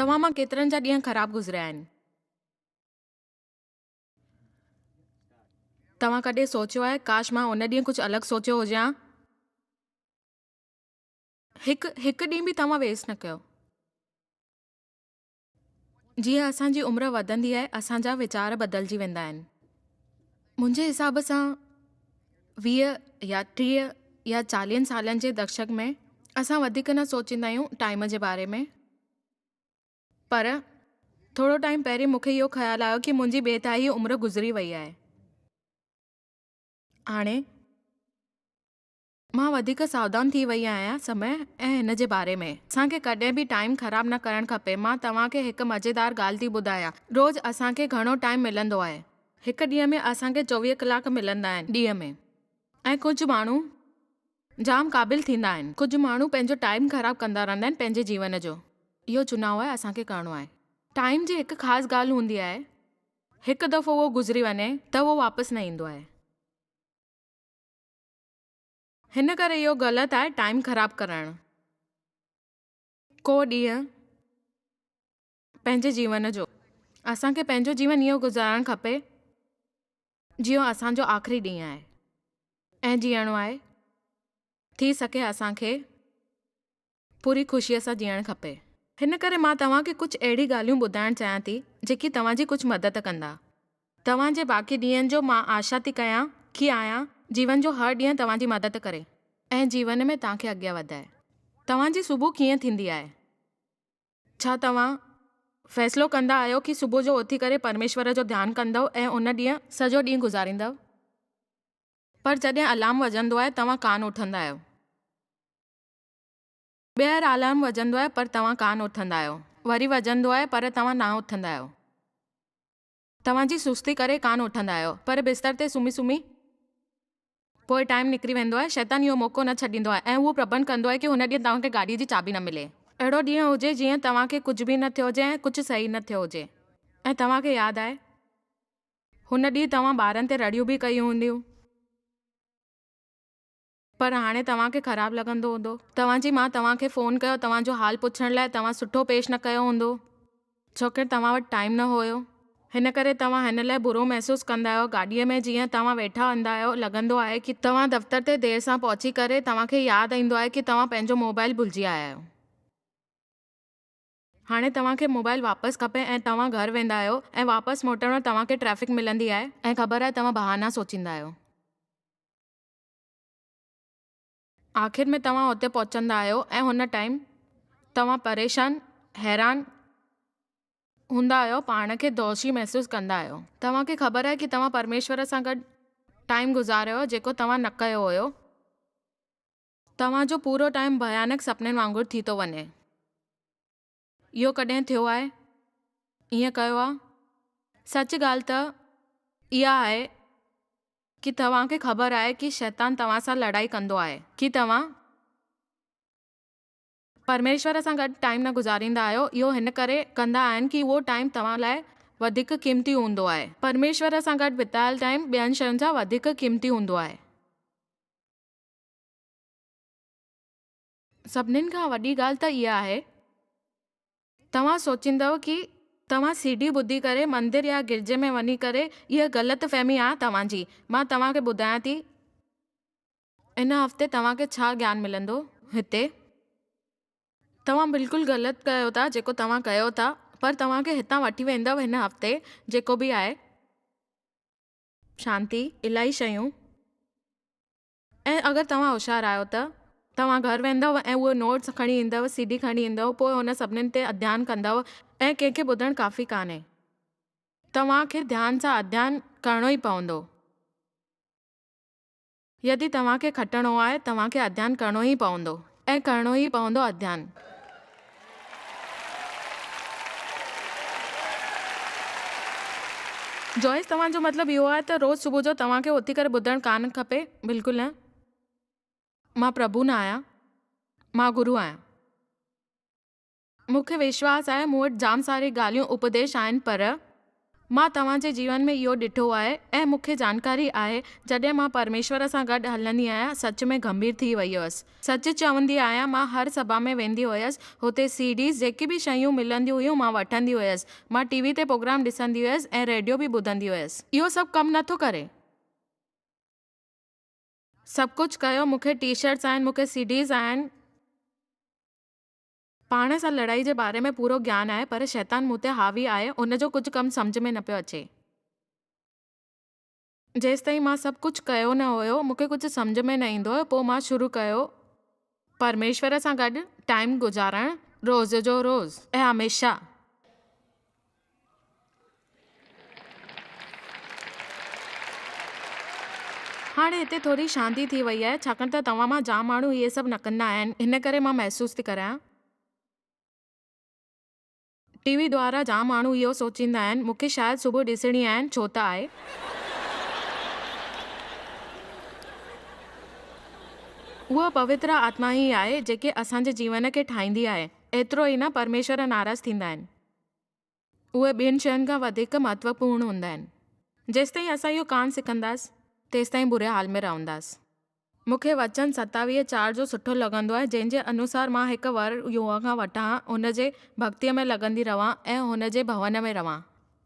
توهان مان ڪيترن جا ڏينهن خراب گذريا آهن؟ توهان ڪڏهن سوچيو آهي ڪاش مان ان ڏينهن ڪجهه الڳ سوچيو هجي ها؟ هڪ هڪ ڏينهن به توهان ويسٽ نه ڪيو. جيئن اسان جي عمر وڌندي آهي اسان جا ويچار بدلجي ويندا آهن. منهنجي حساب سان 20 يا 30 يا 40 سالن جي دشڪ ۾ اسان وڌيڪ نه سوچيندا آهيون ٽائيم جي باري ۾. پر ٿورو ٽائيم پهرين مون کي اهو خيال آيو ڪي منهنجي ٻي تهائي عمر گذري وئي آهي. هاڻي مان وڌيڪ ساوڌان ٿي وئي آهيان سمي ۽ هن جي باري ۾. اسان کي ڪڏهن به ٽائيم خراب نه ڪرڻ کپي. مان توهان کي هڪ مزيدار ڳالهه ٿي ٻڌايان. روز اسان کي گهڻو ٽائيم ملندو آهي. هڪ ڏينهن ۾ اسان کي 24 ڪلاڪ ملندا آهن ڏينهن ۾. ۽ ڪجهه ماڻهو جام قابل ٿيندا آهن. ڪجهه ماڻهو پنهنجو ٽائيم خراب ڪندا رهندا آهن پنهنجي جيون جو. اهو چناء آهي اسان کي ڪرڻو آهي. ٽائيم جي هڪ خاص ڳالهه هوندي آهي. هڪ دفعو اهو گذري وڃي ته اهو واپس نه ايندو آهي. هن ڪري اهو غلط آهي ٽائيم خراب ڪرڻ. ڪو ڏينهن پنهنجي جيون جو. اسان کي پنهنجو جيون اهو گذارڻ کپي جيئن اسان جو آخري ڏينهن آهي ۽ جيئڻو آهي. ٿي سگهي اسان کي پوري خوشيء سان جيئڻ کپي. هن ڪري مان توهان کي ڪجهه اهڙي ڳالهيون ٻڌائڻ چاهيان ٿي، جيڪي توهان جي ڪجهه مدد ڪندا. توهان جي باقي ڏينهن جو مان آشا ٿي ڪيان ڪي آهيان جيون جو هر ڏينهن توهان جي مدد ڪري ۽ جيون ۾ توهان کي اڳيان وڌائي. توهان جي صبح ڪيئن ٿيندي آهي؟ ڇا توهان فيصلو ڪندا آهيو ڪي صبح جو اٿي ڪري پرميشور جو ڌيان ڪندؤ ۽ ان ڏينهن سڄو ڏينهن گذاريندؤ؟ پر جڏهن الارم وڄندو آهي توهان ڪانه اٿندا آهيو. ٻيهر الارم وڄندو آهي پر توهان ڪانه اٿندا آهيو. وري وڄندو آهي پر توهان نه اٿندا آهيو. توهان جي سستي ڪري ڪانه اٿندا آهيو پر بستر تي سمهي سمهي پوء ٽائيم نڪري ويندو آهي. شيطان اهو موقعو نه ڇڏيندو آهي ۽ اهو پرٻنڌ ڪندو آهي ڪي هن ڏينهن توهان کي گاڏيء جي چاٻي نه ملي. اهڙو ڏينهن هجي جيئن توهان کي ڪجهه به نه ٿيو هجي ۽ ڪجهه صحيح نه ٿيو هجي ۽ توهان کي ياد آهي هن ڏينهن توهان ٻارن تي رڙيون به ڪيون هونديون. پر هاڻي توهان کي خراب لڳندو هوندو. توهان جي ماء توهان کي فون ڪيو توهان جو حال پڇڻ لاء توهان سٺو پيش نه ڪيو هوندو ڇوڪر توهان وٽ ٽائيم نه هيو. هن ڪري توهان هن لاء برو محسوس ڪندا آهيو. گاڏيء ۾ جيئن توهان ويٺا هوندا آهيو لڳندو آهي ڪي توهان دفتر تي دير سان پهچي ڪري توهان کي ياد ايندو آهي ڪي توهان پنهنجو موبائل ڀلجي آيا آهيو. هاڻي توهان کي موبائل واپس کپي ۽ توهان گهر ويندا آهيو ۽ واپس موٽڻ وقت توهان کي ٽريفڪ ملندي آهي ۽ خبر آهي توهان بهانا سوچيندا آهيو. آخر ۾ توهان اتي پهچندا آهيو ۽ هن ٽائيم توهان پريشان، حيران هوندا آهيو، پاڻ کي دوشي محسوس ڪندا آهيو. توهان کي خبر آهي ڪي توهان پرميشور سان گڏ ٽائيم گذاريو هو جيڪو توهان نه ڪيو هيو. توهان جو پورو ٽائيم ڀيانڪ سپنن وانگر ٿي ٿو وڃي. اهو ڪڏهن ٿيو آهي؟ ائين ڪيو آ؟ سچ ڳالهه ته اها آهي ڪي توهان کي خبر آهي ڪي شيطان توهان سان لڙائي ڪندو آهي ڪي توهان پرميشور سان گڏ ٽائيم نه گذاريندا آهيو اهو هن ڪري ڪندا آهن ڪي اهو ٽائيم توهان لاء وڌيڪ قيمتي هوندو آهي پرميشور سان گڏ بتايل ٽائيم ٻين شين سان وڌيڪ قيمتي هوندو آهي. سڀنين کان وڏي ڳالهه ته اها آهي توهان سوچيندؤ ڪي توهان سي ڊي ٻڌي ڪري مندر يا گرجي ۾ وڃي ڪري اها غلط فهمي آ توهان جي مان توهان کي ٻڌايان ٿي ان هفتي توهان کي ڇا گيان ملندو هتي توهان بلڪل غلط ڪيو ٿا جيڪو توهان ڪيو ٿا پر توهان کي هتان وٺي ويندؤ هن هفتي جيڪو به آهي شانتي الاهي شيون ۽ اگر توهان هوشيار آهيو ته توهان گهر ويندؤ ۽ اهي نوٽس کڻي ايندؤ، سي ڊي کڻي ايندؤ، پوء ان سڀنين تي اڌيان ڪندؤ ۽ ڪنهن کي ٻڌڻ ڪافي ڪانهي. توهان کي ڌيان سان اڌيان ڪرڻو ئي پوندو. يدي توهان کي کٽڻو آهي، توهان کي اڌيان ڪرڻو ئي پوندو ۽ ڪرڻو ئي پوندو اڌيان. جوائس، توهان جو مطلب اهو آهي ته روز صبح جو توهان کي اٿي ڪري ٻڌڻ ڪانه کپي؟ بلڪل نه. مان پرڀو نه آهيان. مان گرو آهيان. مون کي وشواس آهي مون وٽ جام ساري ڳالهيون اپديش آهن پر مان توهان جي جيون ۾ اهو ڏٺو آهي ۽ مون کي جانڪاري آهي، جڏهن مان پرميشور سان گڏ هلندي آهيان، سچ ۾ گنڀير ٿي وئي هيس. سچ چوندي آهيان، مان هر سڀا ۾ ويندي هيس، هتي سي ڊيز، جيڪي به شيون ملنديون هيون، مان وٺندي هيس. مان ٽي وي تي پروگرام ڏسندي هيس ۽ ريڊيو به ٻڌندي هيس. اهو سڀ ڪم نه ٿو ڪري. سڀ ڪجهه ڪيو، مون کي ٽي شرٽس آهن، مون کي سي ڊيز آهن. پاڻ سان لڙائي جي باري ۾ پورو گيان آهي پر شيطان مون تي حاوي آهي ان جو ڪجهه ڪم سمجهه ۾ نه پيو اچي. جيستائين مان سڀ ڪجهه ڪيو نه هيو مون کي ڪجهه سمجهه ۾ نه ايندو هيو پوء مان شروع ڪيو پرميشور سان گڏ ٽائيم گذارڻ روز جو روز ۽ هميشه. هاڻي هتي ٿوري شانتي ٿي وئي آهي ڇاڪاڻ ته توهان مان جام ماڻهو اهي سڀ نه ڪندا آهن ان ڪري مان محسوس ٿي ڪريان. ٽي وي دوارا جام ماڻهو اهو سوچيندا آهن مون کي شايد صبح ڏسڻي آهن ڇو ته آء. اها پوتر آتما ئي آهي جيڪي اسان جي جيون کي ٺاهيندي آهي. ايترو ئي نه پرميشور ناراض ٿيندا آهن. اهي ٻين شين کان وڌيڪ مهتوپورڻ هوندا آهن. جيستائين اسان اهو ڪانه سکنداس، تيستائين بري حال ۾ رهنداس. مون کي وچن 27 چار جو سٺو لڳندو آهي، جنهن جي انوسار مان هڪ ور يهوه کان وٺان، هن جي ڀڳتيء ۾ لڳندي رهان ۽ هن جي ڀون ۾ رهان.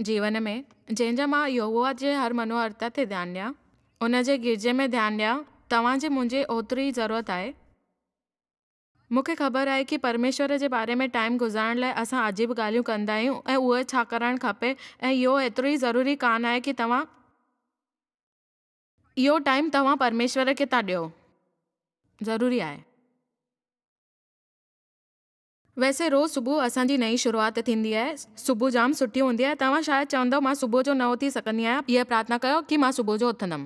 جيون ۾، جنهن جا مان يهوه جي هر منوهرتا تي ڌيان ڏيان، هن جي گرجي ۾ ڌيان ڏيان، توهان جي منهنجي اوتري ئي ضرورت آهي. مون کي خبر آهي ڪي پرميشور جي باري ۾ ٽائيم گذارڻ لاء اسان عجيب ڳالهيون ڪندا آهيون ۽ اهي ڇا ڪرڻ کپي ۽ اهو ايترو ئي ضروري ڪانه آهي ڪي توهان اهو ٽائيم توهان پرميشور کي ٿا ڏيو ضروري آهي. ويسي روز صبح اسان جي نئين شروعات ٿيندي آهي صبح جام سٺي هوندي آهي توهان شايد چوندؤ مان صبح جو نه اٿي سگهندي آهيان اها پرارٿنا ڪيو ڪي مان صبح جو اٿندم.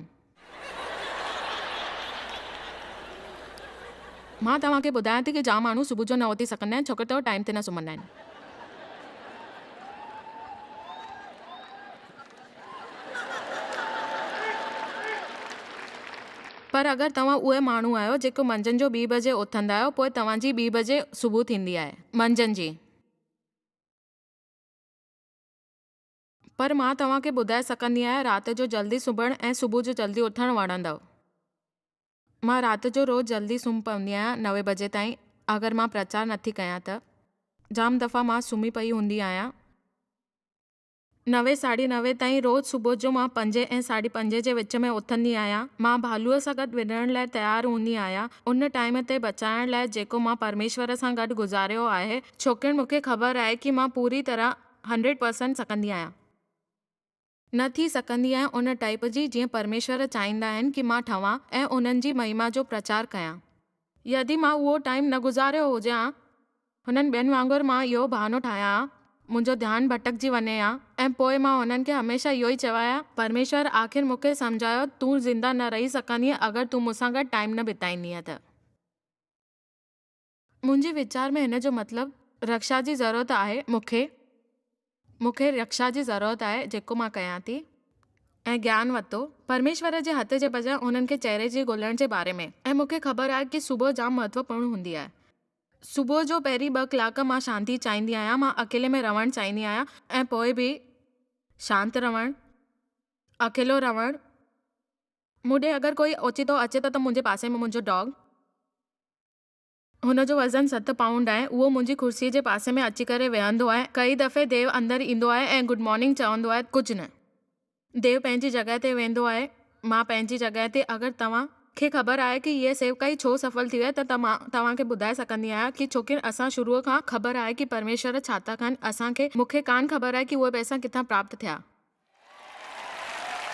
مان توهان کي ٻڌايان ٿي ڪي جام ماڻهو صبح جو نه اٿي سگهندا آهن ڇوڪر ته هو ٽائيم تي نه سمهندا آهن. پر اگر توهان اهي ماڻهو آهيو جيڪو منجهند جو ٻي بجي اٿندا آهيو پوء توهان جي ٻي بجي صبح ٿيندي آهي منجهند جي. پر مان توهان کي ٻڌائي سگهندي آهيان رات جو جلدي سمهڻ ۽ صبح جو جلدي اٿڻ وڻندؤ. مان رات جو روز جلدي سمهي پوندي آهيان نوين بجي تائين اگر مان پرچار نٿي ڪيان ته. جام دفعا مان سمهي پئي هوندي آهيان. نوين ساڍي نوين تائين روز صبح جو مان پنجين ۽ ساڍي پنجين جي وچ ۾ اٿندي آهيان. مان ڀالوء سان گڏ وڙهڻ لاء تيار هوندي آهيان ان ٽائيم تي بچائڻ لاء جيڪو مان پرميشور سان گڏ گذاريو آهي ڇوڪر مون کي خبر آهي ڪي مان پوري طرح هنڊريڊ پرسنٽ سڪندي آهيان. نه ٿي سڪندي آهيان ان ٽائيپ جي جيئن پرميشور چاهيندا آهن ڪي مان ٺهان ۽ انهن جي مهما جو پرچار ڪيان. يدي مان اهو ٽائيم نه گذاريو هجي ها، هنن ٻين وانگر مان اهو بهانو ٺاهيان ها، منهنجو ڌيان ڀٽڪجي وڃي ها ۽ پوء مان هنن کي هميشه اهو ئي چوان ها، پرميشور آخر مون کي سمجهايو تون زنده نه رهي سگهندينء اگر تون مون سان گڏ ٽائيم نه بتائيندينء ته. منهنجي ويچار ۾ هن جو مطلب رڪشا جي ضرورت آهي مون کي مون کي رڪشا جي ضرورت آهي جيڪو مان ڪيان ٿي ۽ گيان ورتو پرميشور جي هٿ جي بجاء انهن کي چهري جي ڳولڻ جي باري ۾ ۽ مون کي خبر آهي ڪي صبح جام مهتوپورڻ هوندي آهي صبح جو پهرين ٻه ڪلاڪ مان شانتي چاهيندي آهيان مان اڪيلي ۾ رهڻ چاهيندي آهيان ۽ پوء به شانت رهڻ اڪيلو رهڻ مون ڏي اگر ڪوئي اوچتو اچي ٿو ته منهنجي پاسي ۾ منهنجو ڊاگ هن جو وزن ست پائونڊ آهي. اهو منهنجي ڪرسيء جي پاسي ۾ اچي ڪري ويهندو آهي. ڪئي دفعي ديو اندر ايندو آهي ۽ گڊ مارننگ چوندو آهي. ڪجهه نه. ديو پنهنجي جڳهه تي ويندو آهي. مان پنهنجي جڳهه تي. اگر توهان کي خبر آهي ڪي هيء سيوڪائي ڇو سڦل ٿي آهي ته مان توهان کي ٻڌائي سگهندي آهيان ڪي ڇوڪر اسان شروع کان خبر آهي ڪي پرميشور ڇا ٿا ڪن اسان کي مون کي ڪانه خبر آهي ڪي اهي پئسا ڪٿان پراپت ٿيا.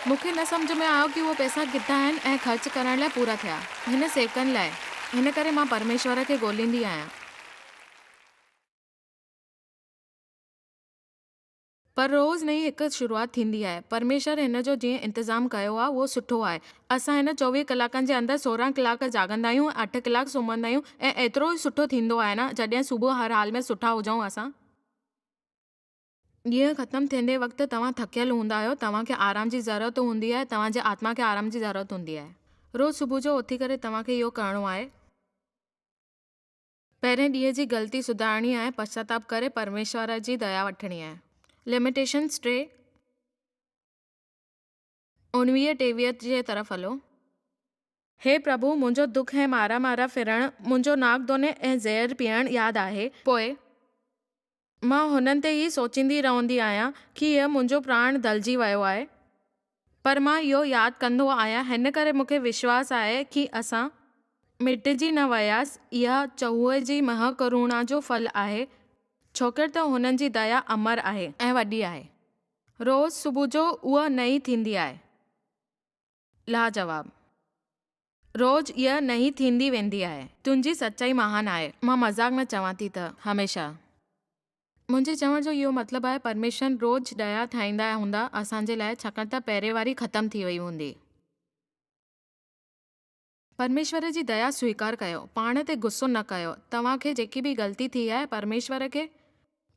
مون کي نه سمجهه ۾ آيو ڪي اهي پئسا ڪٿان آهن ۽ خرچ ڪرڻ لاء پورا ٿيا هن سيوڪن لاء. هن ڪري مان پرميشور کي ڳوليندي آهيان. پر روز نئين هڪ شروعات ٿيندي آهي. پرميشور هن جو جيئن انتظام ڪيو آهي اهو سٺو آهي. اسان هن 24 ڪلاڪن جي اندر 16 ڪلاڪ جاڳندا آهيون ۽ اٺ ڪلاڪ سمهندا آهيون ۽ ايترو ئي سٺو ٿيندو آهي نه جڏهن صبح هر حال ۾ سٺا هجون اسان. ڏينهن ختم ٿيندي وقت توهان ٿڪيل هوندا آهيو، توهان کي آرام جي ضرورت هوندي آهي، توهان جي آتما کي آرام جي ضرورت هوندي آهي. روز صبح جو اٿي ڪري توهان کي اهو ڪرڻو آهي. پهرين ڏينهن جي غلطي سڌارڻي آهي، پشچاتاپ ڪري پرميشور جي ديا وٺڻي آهي. لميٽيشنز 3. اڻويهه ٽيويهه جي طرف هلو. هي پرڀو، منهنجو دک ۽ مارا مارا ڦرڻ، منهنجو ناڪدوني ۽ زهر پيئڻ ياد آهي. پوء مان هنن تي ئي سوچيندي رهندي آهيان ڪي هيء منهنجو پراڻ دلجي ويو آهي. پر مان اهو ياد ڪندو آهيان، هن ڪري مون کي وشواس آهي ڪي اسان مٽجي نه وياس، اها چهوء جي مهاڪروڻا جو ڦل آهي، ڇوڪر ته هنن جي ديا امر آهي. ۽ وڏي آهي. روز صبح جو اها نئين ٿيندي آهي. لاجواب. روز اها نئين ٿيندي ويندي آهي. تنهنجي سچائي مهان آهي. مان مذاق نه چوان ٿي ته هميشه. منهنجي چوڻ جو اهو مطلب آهي پرميشور روز ڏيا ٺاهيندا هوندا اسان جي لاء ڇاڪاڻ ته پهرين واري ختم ٿي وئي هوندي. پرميشور جي ديا سويڪار ڪيو. پاڻ تي غصو نه ڪيو. توهان کي جيڪي به غلطي ٿي آهي پرميشور کي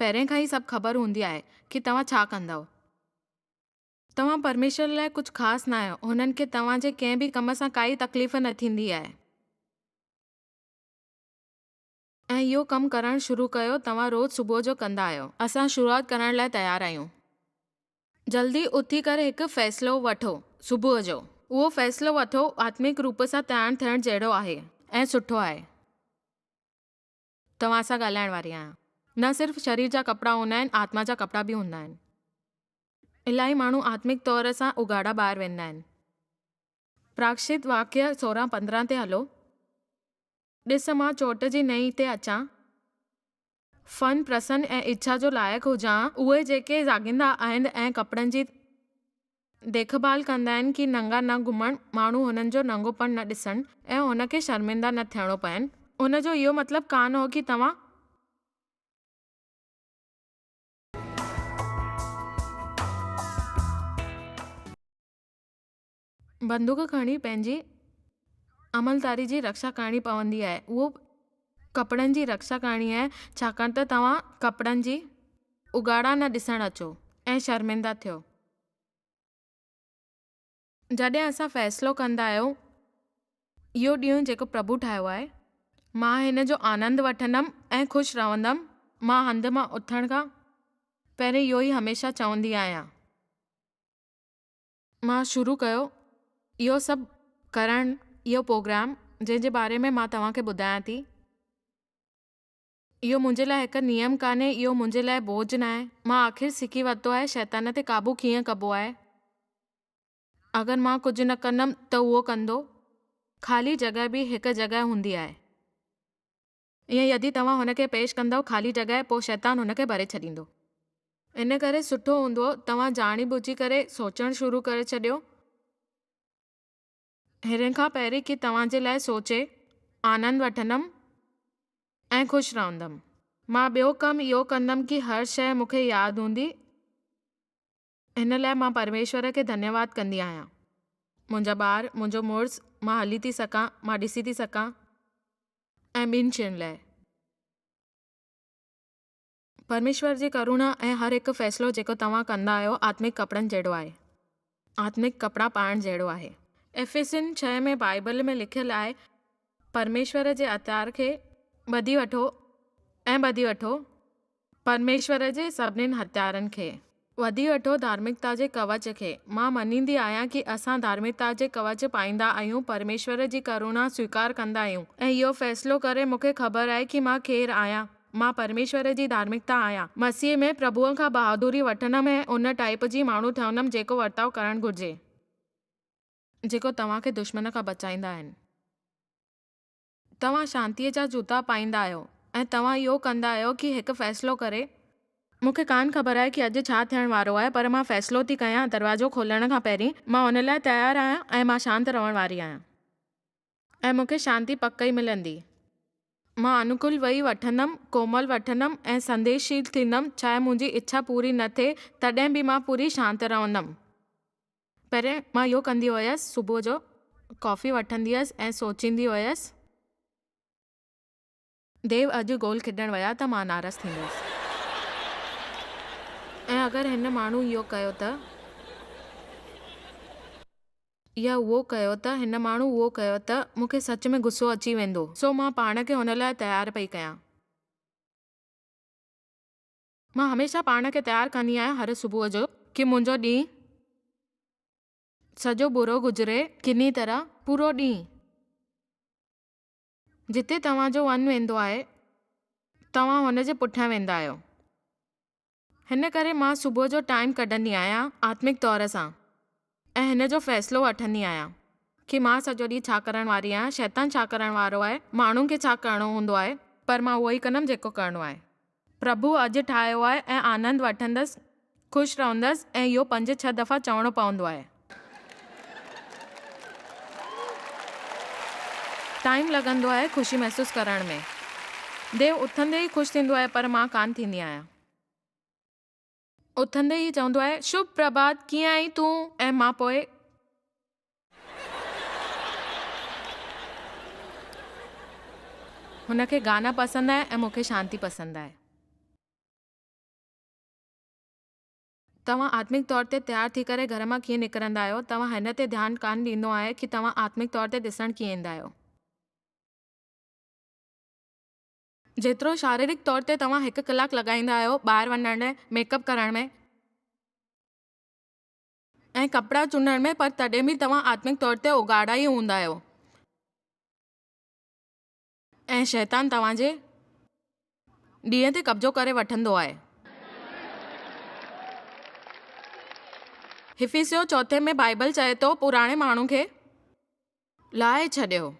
پهرين کان ئي سڀ خبر هوندي آهي ڪي توهان ڇا ڪندؤ. توهان پرميشور لاء ڪجهه خاص نه آهيو. هنن کي توهان جي ڪنهن به ڪم سان ڪائي تڪليف نه ٿيندي آهي. ۽ اهو ڪم ڪرڻ شروع ڪيو توهان روز صبح جو ڪندا آهيو. اسان شروعات ڪرڻ لاء تيار آهيون. جلدي اٿي ڪري هڪ فيصلو وٺو. صبح جو. اهو فيصلو وٺو آتمڪ روپ سان تيار ٿيڻ جهڙو آهي ۽ سٺو آهي. توهان سان ڳالهائڻ واري آهيان. نه صرف شرير جا ڪپڙا هوندا آهن آتما جا ڪپڙا به هوندا آهن. الاهي ماڻهو آتمڪ طور سان اگهاڙا ٻاهر ويندا آهن. پراڪشت واڪيه 16 15 تي هلو. ڏس مان چوٽ جي نئين تي اچان. فن پرسن ۽ اڇا جو لائق هجان، اهي جيڪي جاڳيندا آهن ۽ ڪپڙن جي ديک ڀال ڪندا آهن ڪي ننگا نه گهمڻ، ماڻهو هنن جو ننگوپڻ نه ڏسن ۽ هن کي شرمنده نه ٿيڻو پون. ان جو اهو مطلب ڪانه هو ڪي توهان. بندوق کڻي پنهنجي عملداري جي رڪشا ڪرڻي پوندي آهي. اهو ڪپڙن جي رڪشا ڪرڻي آهي ڇاڪاڻ ته توهان ڪپڙن جي اگهاڙا نه ڏسڻ اچو ۽ شرمندا ٿيو. جڏهن اسان فيصلو ڪندا آهيون اهو ڏينهن جيڪو پرڀو ٺاهيو آهي مان هن جو آنند وٺندم ۽ خوش رهندم. مان هنڌ مان اٿڻ کان پهرين اهو ئي هميشه چوندي آهيان. مان شروع ڪيو اهو سڀ ڪرڻ اهو پروگرام جنهن جي باري ۾ مان توهان کي ٻڌايان ٿي اهو منهنجي لاء هڪ نيم ڪانهي اهو منهنجي لاء بوجهه ناهي مان آخر سکي ورتو آهي شيطان تي قابو ڪيئن ڪبو آهي اگر مان ڪجهه نه ڪندم ته اهو ڪندو خالي جڳهه به هڪ جڳهه هوندي آهي ائين يدي توهان هن کي پيش ڪندؤ خالي جڳهه پوء شيطان هن کي ڀري ڇڏيندو. ان ڪري سٺو هوندو توهان ڄاڻي ٻجهي ڪري سوچڻ شروع ڪري ڇڏيو. هن کان پهرين ڪي توهان جي لاء سوچي آنند وٺندم ۽ خوش رهندم. مان ٻيو ڪم اهو ڪندم ڪي هر شيء مون کي ياد هوندي. هن لاء مان پرميشور کي ڌنيواد ڪندي آهيان. منهنجا ٻار، منهنجو مڙس، مان هلي ٿي سگهان، مان ڏسي ٿي سگهان ۽ ٻين شين لاء. پرميشور جي ڪروڻا ۽ هر هڪ فيصلو جيڪو توهان ڪندا آهيو آتمڪ ڪپڙن جهڙو آهي. آتمڪ ڪپڙا پائڻ جهڙو آهي. افيسين ڇهه ۾ بائيبل ۾ لکيل آهي، پرميشور جي هٿيار کي ٻڌي وٺو ۽ ٻڌي وٺو. پرميشور جي سڀنين هٿيارن کي. وڌي وٺو ڌارمڪتا جي ڪوچ کي. مان مڃيندي آهيان ڪي اسان ڌارمڪتا جي ڪوچ پائيندا آهيون پرميشور جي ڪروڻا سويڪار ڪندا آهيون ۽ اهو فيصلو ڪري مون کي خبر آهي ڪي مان ڪير آهيان مان پرميشور جي ڌارمڪتا آهيان مسيح ۾ پرڀوء کان بهادري وٺندم ۽ ان ٽائيپ جي ماڻهو ٺهندم جيڪو ورتاء ڪرڻ گهرجي. جيڪو توهان کي دشمن کان بچائيندا آهن. توهان شانتيء جا جوتا پائيندا آهيو ۽ توهان اهو ڪندا آهيو ڪي هڪ فيصلو ڪري، مون کي ڪانه خبر آهي ڪي اڄ ڇا ٿيڻ وارو آهي پر مان فيصلو ٿي ڪيان دروازو کولڻ کان پهرين مان ان لاء تيار آهيان ۽ مان شانت رهڻ واري آهيان ۽ مون کي شانتي پڪ ئي ملندي. مان انوڪول وهي وٺندم، ڪومل وٺندم ۽ سنديششيل ٿيندم، چاهي منهنجي اڇا پوري نه ٿئي تڏهن به مان پوري شانت رهندم. پهرين مان اهو ڪندي هيس صبح جو ڪافي وٺندي هيس ۽ سوچيندي هيس. ديو اڄ گول کيڏڻ ويا ته مان ناراض ٿيندس. ۽ اگر هن ماڻهو اهو ڪيو ته. يا اهو ڪيو ته هن ماڻهو اهو ڪيو ته مون کي سچ ۾ غصو اچي ويندو. سو مان پاڻ کي هن لاء تيار پئي ڪيان. مان هميشه پاڻ کي تيار ڪندي آهيان هر صبح جو ڪي منهنجو ڏينهن. سڄو برو گذري ڪني طرح پورو ڏينهن. جتي توهان جو من ويندو آهي، توهان هن جي پٺيان ويندا آهيو. هن ڪري مان صبح جو ٽائيم ڪڍندي آهيان آتمڪ طور سان ۽ هن جو فيصلو وٺندي آهيان ڪي مان سڄو ڏينهن ڇا ڪرڻ واري آهيان، شيطان ڇا ڪرڻ وارو آهي، ماڻهن کي ڇا ڪرڻو هوندو آهي، پر مان اهو ئي ڪندم جيڪو ڪرڻو آهي. پرڀو اڄ ٺاهيو آهي ۽ آنند وٺندس، خوش رهندس ۽ اهو پنج ڇهه دفعا چوڻو پوندو آهي. ٽائيم لڳندو آهي خوشي محسوس ڪرڻ ۾. ديو اٿندي ئي خوش ٿيندو آهي پر مان ڪانه ٿيندي آهيان. اٿندي ئي چوندو آهي شڀ پرڀات ڪيئن آهين تون ۽ مان پوء. هن کي گانا پسند آهي ۽ مون کي شانتي پسند آهي. توهان آتمڪ طور تي تيار ٿي ڪري گهر مان ڪيئن نڪرندا آهيو؟ توهان هن تي ڌيان ڪانه ڏيندو آهي ڪي توهان آتمڪ طور تي ڏسڻ ڪيئن ايندا آهيو. جيترو شاريرڪ طور تي توهان هڪ ڪلاڪ لڳائيندا آهيو ٻاهر وڃڻ لاء ميڪ اپ ڪرڻ ۾، ۽ ڪپڙا چونڊڻ ۾ پر تڏهن به توهان آتمڪ طور تي اگهاڙا ئي هوندا آهيو ۽ شيطان توهان جي ڏينهن تي قبضو ڪري وٺندو آهي. افيسيو چوٿين ۾ بائيبل چئي ٿو پراڻي ماڻهو کي لاهي ڇڏيو.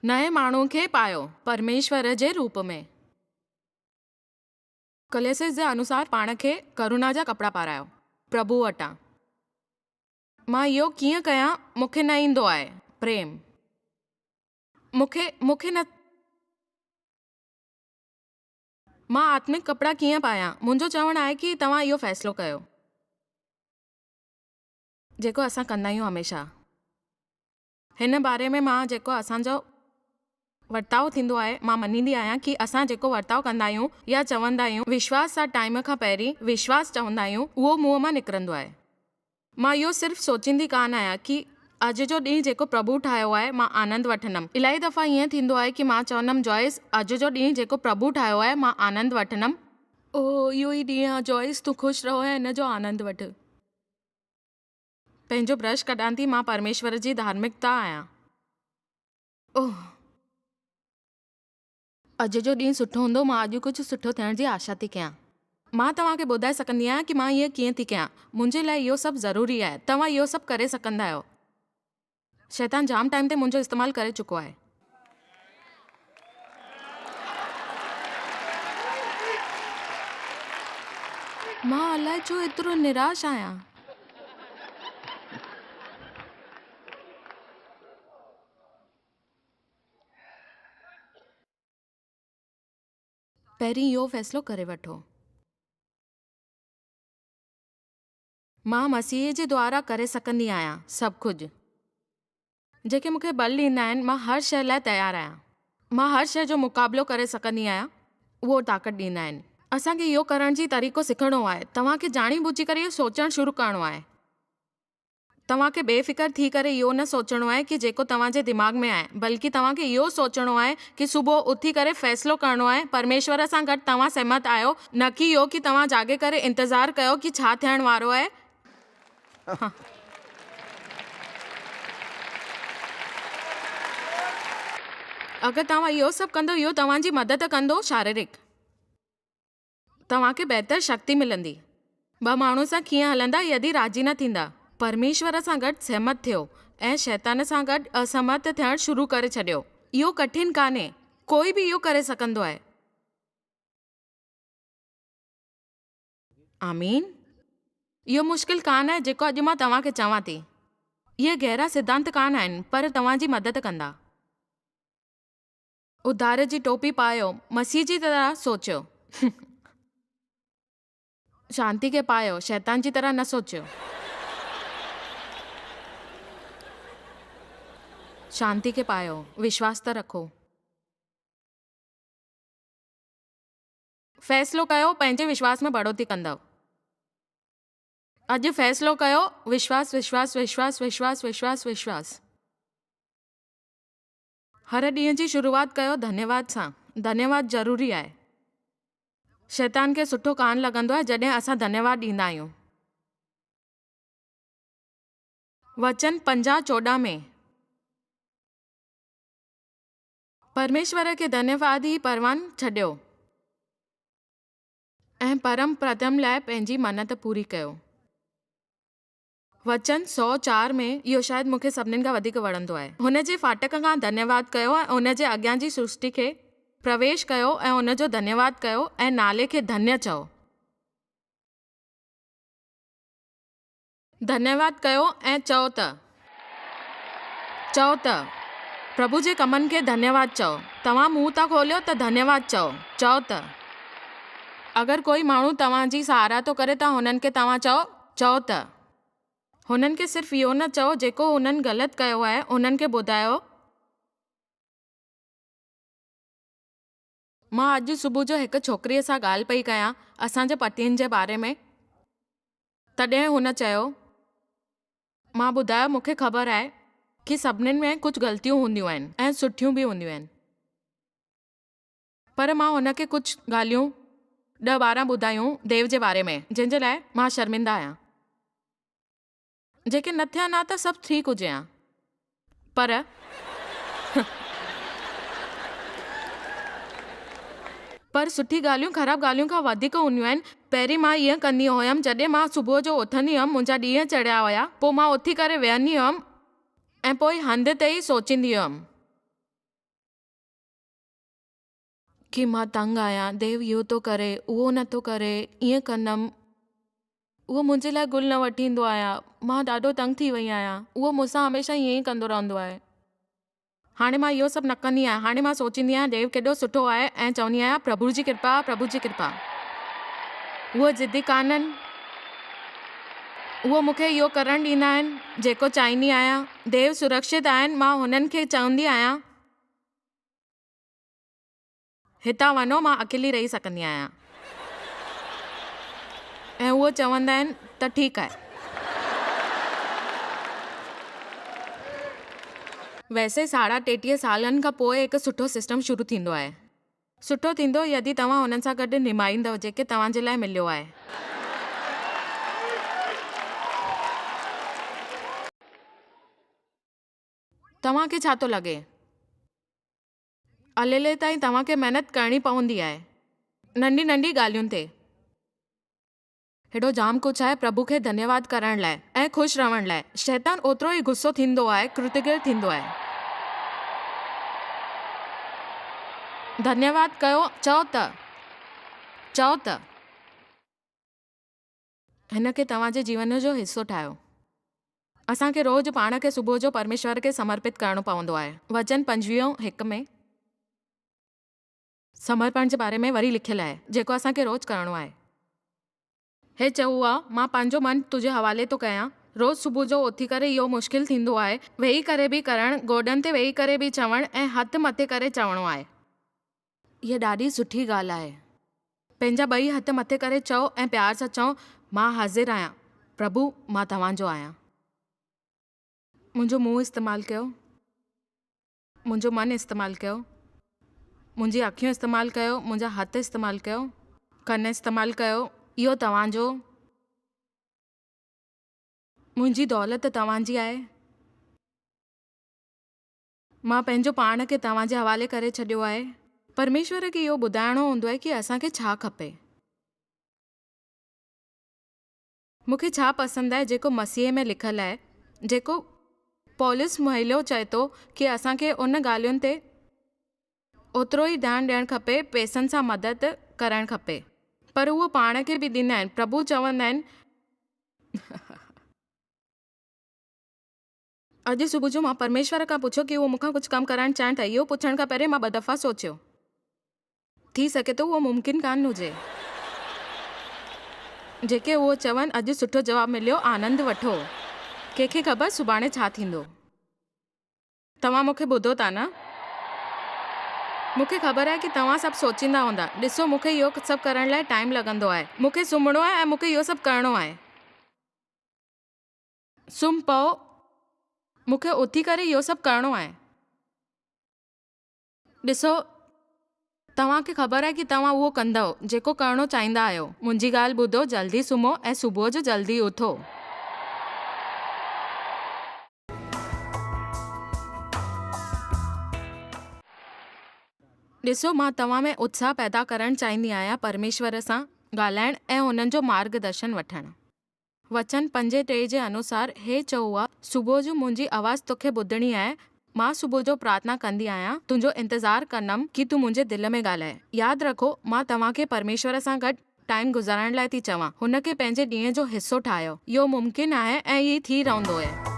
نئين ماڻهو کي پايو. پرميشور جي روپ ۾. ڪليسيس جي انوسار پاڻ کي ڪرونا جا ڪپڙا پارايو. پرڀو وٽان. مان اهو ڪيئن ڪيان مون کي نه ايندو آهي. پريم. مون کي مون کي نه. مان آتمڪ ڪپڙا ڪيئن پايان؟ منهنجو چوڻ آهي ڪي توهان اهو فيصلو ڪيو. جيڪو اسان ڪندا آهيون هميشه. هن باري ۾ مان جيڪو اسان جو ورتاء ٿيندو آهي مان مڃيندي آهيان ڪي اسان جيڪو ورتاء ڪندا آهيون يا چوندا آهيون وشواس سان ٽائيم کان پهرين وشواس چوندا آهيون اهو منهن مان نڪرندو آهي مان اهو صرف سوچيندي ڪانه آهيان ڪي اڄ جو ڏينهن جيڪو پرڀو ٺاهيو آهي مان آنند وٺندم الاهي دفعا ائين ٿيندو آهي ڪي مان چوندم جوائس اڄ جو ڏينهن جيڪو پرڀو ٺاهيو آهي مان آنند وٺندم اوهه اهو ئي ڏينهن آهي جوائس تون خوش رهو ۽ ان جو آنند وٺ. پنهنجو برش ڪڍان ٿي، مان پرميشور جي ڌارمڪتا آهيان. اوهه! اڄ جو ڏينهن سٺو هوندو، مان اڄ ڪجهه سٺو ٿيڻ جي آشا ٿي ڪيان. مان توهان کي ٻڌائي سگهندي آهيان ڪي مان ائين ڪيئن ٿي ڪيان. منهنجي لاء اهو سڀ ضروري آهي. توهان اهو سڀ ڪري سگهندا آهيو. شيطان جام ٽائيم تي منهنجو استعمال ڪري چڪو آهي. مان الائي ڇو ايترو نراش آهيان. پهرين اهو فيصلو ڪري وٺو. مان مسيح جي دوارا ڪري سگهندي آهيان سڀ ڪجهه. جيڪي مون کي ٻل ڏيندا آهن، مان هر شيء لاء تيار آهيان. مان هر شيء جو مقابلو ڪري سگهندي آهيان، اهو طاقت ڏيندا آهن. اسان کي اهو ڪرڻ جي طريقو سکڻو آهي. توهان کي ڄاڻي ٻجهي ڪري اهو سوچڻ شروع ڪرڻو آهي. توهان کي بي فڪر ٿي ڪري اهو نه سوچڻو آهي ڪي جيڪو توهان جي دماغ ۾ آهي، بلڪه توهان کي اهو سوچڻو آهي ڪي صبح اٿي ڪري فيصلو ڪرڻو آهي پرميشور سان گڏ توهان سهمت آهيو، نه ڪي اهو ڪي توهان جاڳي ڪري انتظار ڪيو ڪي ڇا ٿيڻ وارو آهي. اگر توهان اهو سڀ ڪندو اهو توهان جي مدد ڪندو شاريرڪ. توهان کي بهتر شڪتي ملندي. ٻه ماڻهن سان ڪيئن هلندا يدي راضي نه ٿيندا. پرميشور سان گڏ سهمت ٿيو ۽ شيطان سان گڏ اسهمت ٿيڻ شروع ڪري ڇڏيو. اهو ڪٺن ڪانهي. ڪوئي به اهو ڪري سگهندو آهي. آمين. اهو مشڪل ڪانه آهي جيڪو اڄ مان توهان کي چوان ٿي. اهي گهرا سڌانت ڪانه آهن پر توهان جي مدد ڪندا. اڌار جي ٽوپي پايو، مسيح جي طرح سوچيو. شانتي کي پايو، شيطان جي طرح نه سوچيو. شانتي کي پايو، وشواس ته رکو. فيصلو ڪيو، پنهنجي وشواس ۾ بڙوتي ڪندؤ. اڄ فيصلو ڪيو، وشواس، وشواس، وشواس، وشواس، وشواس، وشواس. هر ڏينهن جي شروعات ڪيو ڌنيواد سان. ڌنيواد ضروري آهي. شيطان کي سٺو ڪانه لڳندو آهي جڏهن اسان ڌنيواد ڏيندا آهيون. وچن 50 14 ۾. پرميشور کي ڌنيواد هي پروان ڇڏيو ۽ پرم پرتم لاء پنهنجي منت پوري ڪيو. وچن 104 ۾، اهو شايد مون کي سڀنين کان وڌيڪ وڻندو آهي. هن جي ڦاٽڪ کان ڌنيواد ڪيو ۽ ان جي اڳيان جي سرشٽي کي پرويش ڪيو ۽ ان جو ڌنيواد ڪيو ۽ نالي کي ڌنيه چئو. ڌنيواد ڪيو ۽ چئو ته. چئو ته، پرڀو جي ڪمن کي ڌنيواد چئو. توهان منهن ٿا کوليو ته ڌنيواد چئو. چئو ته. اگر ڪوئي ماڻهو توهان جي ساراهه ٿو ڪري ته هنن کي توهان چئو. چئو ته. هنن کي صرف اهو نه چئو جيڪو هنن غلط ڪيو آهي، هنن کي ٻڌايو. مان اڄ صبح جو هڪ ڇوڪريء سان ڳالهه پئي ڪيان اسان جي پتين جي باري ۾. تڏهن هن چيو، مان ٻڌايو مون کي خبر آهي ڪي سڀنين ۾ ڪجهه غلطيون هونديون آهن ۽ سٺيون به هونديون آهن. پر مان هن کي ڪجهه ڳالهيون ڏهه 12 ٻڌايون ديو جي باري ۾ جنهن جي لاء مان شرمنده آهيان. جيڪي نه ٿين ها ته سڀ ٺيڪ هجي ها. پر. پر سٺي ڳالهيون خراب ڳالهيون کان وڌيڪ هونديون آهن. پهرين مان ائين ڪندي هيم جڏهن مان صبح جو اٿندي هيم منهنجا ڏينهن چڙهيا هيا پوء مان اٿي ڪري ويهندي هيم ۽ پوء هنڌ تي ئي سوچيندي هيم. ڪي مان تنگ آهيان، ديو اهو ٿو ڪري، اهو نه ٿو ڪري، ائين ڪندم، اهو منهنجي لاء گل نه وٺي ايندو آهي، مان ڏاڍو تنگ ٿي وئي آهيان، اهو مون سان هميشه ائين ئي ڪندو رهندو آهي. هاڻي مان اهو سڀ نه ڪندي آهيان، هاڻي مان سوچيندي آهيان ديو ڪيڏو سٺو آهي ۽ چوندي آهيان پرڀو جي ڪرپا، پرڀو جي ڪرپا. اهو ضدي ڪانهن، اهو مون کي اهو ڪرڻ ڏيندا آهن جيڪو چاهيندي آهيان، ديو سرڪشت آهن، مان هنن کي چوندي آهيان. هتان وڃو مان اڪيلي رهي سگهندي آهيان. ۽ اهو چوندا آهن ته ٺيڪ آهي. ويسي ساڍا 33 سالن کان پوء هڪ سٺو سسٽم شروع ٿيندو آهي. سٺو ٿيندو يدي توهان انهن سان گڏ نڀائيندؤ جيڪي توهان جي لاء مليو آهي. توهان کي ڇا ٿو لڳي؟ اليلي تائين توهان کي محنت ڪرڻي پوندي آهي. ننڍي ننڍي ڳالهين تي. هيڏو جام ڪجهه آهي پرڀو کي ڌنيواد ڪرڻ لاء ۽ خوش رهڻ لاء. شيطان اوترو ئي غصو ٿيندو آهي، ڪرتگر ٿيندو آهي. ڌنيواد ڪيو، چئو ته. چئو ته. هن کي توهان جي جيون جو حصو ٺاهيو. اسان کي روز پاڻ کي صبح جو پرميشور کي سمرپت ڪرڻو پوندو آهي. وچن 25 هڪ ۾ سمرپڻ جي باري ۾ وري لکيل آهي، جيڪو اسان کي روز ڪرڻو آهي. هي چئو آ، مان پنهنجو من تنهنجي حوالي ٿو ڪيان. روز صبح جو اٿي ڪري اهو مشڪل ٿيندو آهي. ويهي ڪري به ڪرڻ، گوڏن تي ويهي ڪري به چوڻ ۽ هٿ مٿي ڪري چوڻو آهي. هيء ڏاڍي سٺي ڳالهه آهي. پنهنجا ٻئي هٿ مٿي ڪري چئو ۽ پيار سان چئو، مان حاضر آهيان، پرڀو، مان توهان جو آهيان. منهنجو منهن استعمال ڪيو، منهنجو من استعمال ڪيو، منهنجي اکيون استعمال ڪيو، منهنجا هٿ استعمال ڪيو، ڪن استعمال ڪيو، اهو توهان جو، منهنجي دولت توهان جي آهي. مان پنهنجو پاڻ کي توهان جي حوالي ڪري ڇڏيو آهي. پرميشور کي اهو ٻڌائڻو هوندو آهي ڪي اسان کي ڇا کپي. مون کي ڇا پسند آهي جيڪو مسيح ۾ لکيل آهي جيڪو پولس مهليو چئي ٿو ڪي اسان کي ان ڳالهين تي اوترو ئي ڌيان ڏيڻ کپي پئسن سان مدد ڪرڻ کپي پر اهو پاڻ کي به ڏيندا آهن پرڀو چوندا آهن اڄ صبح جو مان پرميشور کان پڇيو ڪي اهو مون کان ڪجهه ڪم ڪرائڻ چاهين ٿا. اهو پڇڻ کان پهرين مان ٻه دفعا سوچيو. ٿي سگهي ٿو اهو ممڪن ڪانه هجي. جيڪي اهو چون، اڄ سٺو جواب مليو، آنند وٺو. ڪنهن کي خبر سڀاڻي ڇا ٿيندو. توهان مون کي ٻڌو ٿا نه؟ مون کي خبر آهي ڪي توهان سڀ سوچيندا هوندا، ڏسو مون کي اهو سڀ ڪرڻ لاء ٽائيم لڳندو آهي. مون کي سمهڻو آهي ۽ مون کي اهو سڀ ڪرڻو آهي. سمهه پئو، مون کي اٿي ڪري اهو سڀ ڪرڻو آهي. ڏسو، توهان کي خبر آهي ڪي توهان اهو ڪندؤ، جيڪو ڪرڻو چاهيندا آهيو. منهنجي ڳالهه ٻڌو، جلدي سمهو ۽ صبح جو جلدي اٿو. ڏسو، مان توهان ۾ اتساهه پيدا ڪرڻ چاهيندي آهيان پرميشور سان ڳالهائڻ ۽ هنن جو مارگ درشن وٺڻ. وچن پنجين ٽي جي انوسار، هي چئو، صبح جو منهنجي آواز توکي ٻڌڻي آهي، مان صبح جو پرارٿنا ڪندي آهيان، تنهنجو انتظار ڪندم ڪي تون منهنجي دل ۾ ڳالهاء. ياد رکو، مان توهان کي پرميشور سان گڏ ٽائيم گذارڻ لاء ٿي چوان، هن کي پنهنجي ڏينهن جو حصو ٺاهيو. اهو ممڪن آهي ۽ هي ٿي رهندو اهي.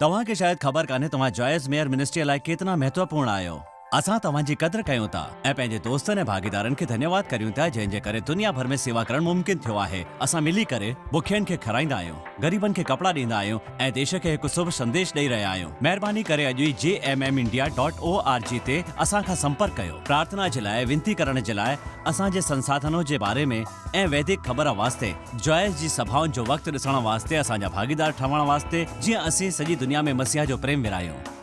توهان کي شايد خبر ڪانهي توهان جوائس ميئر منسٽريء لاء ڪيتنا مهتوپورڻ آهيو. اسان توهان جي قدر ڪيون ٿا ۽ پنهنجي دوستن ۽ ڀاڳيدارن کي ڌنيواد ڪريون ٿا جنهن جي ڪري دنيا ڀر ۾ سيوا ڪرڻ ممڪن ٿيو آهي. اسان ملي ڪري بکين کي کارائيندا آهيون، غريبن کي ڪپڙا ڏيندا آهيون ۽ ديش کي هڪ شڀ سنديش ڏئي رهيا آهيون. مهرباني ڪري اڄ ئي J M M India dot O R G تي اسان کان سمپرڪ ڪيو. پرارٿنا جي لاء، وينتي ڪرڻ جي لاء، اسان جي سنساڌنو جي باري ۾ ۽ ويدڪ خبر واسطي، جوائس جي سڀائن جو وقت ڏسڻ واسطي اسان جا ڀاڳيدار ٺهڻ واسطي جيئن اسين سڄي دنيا ۾ مسيح جو پريم ورهايون.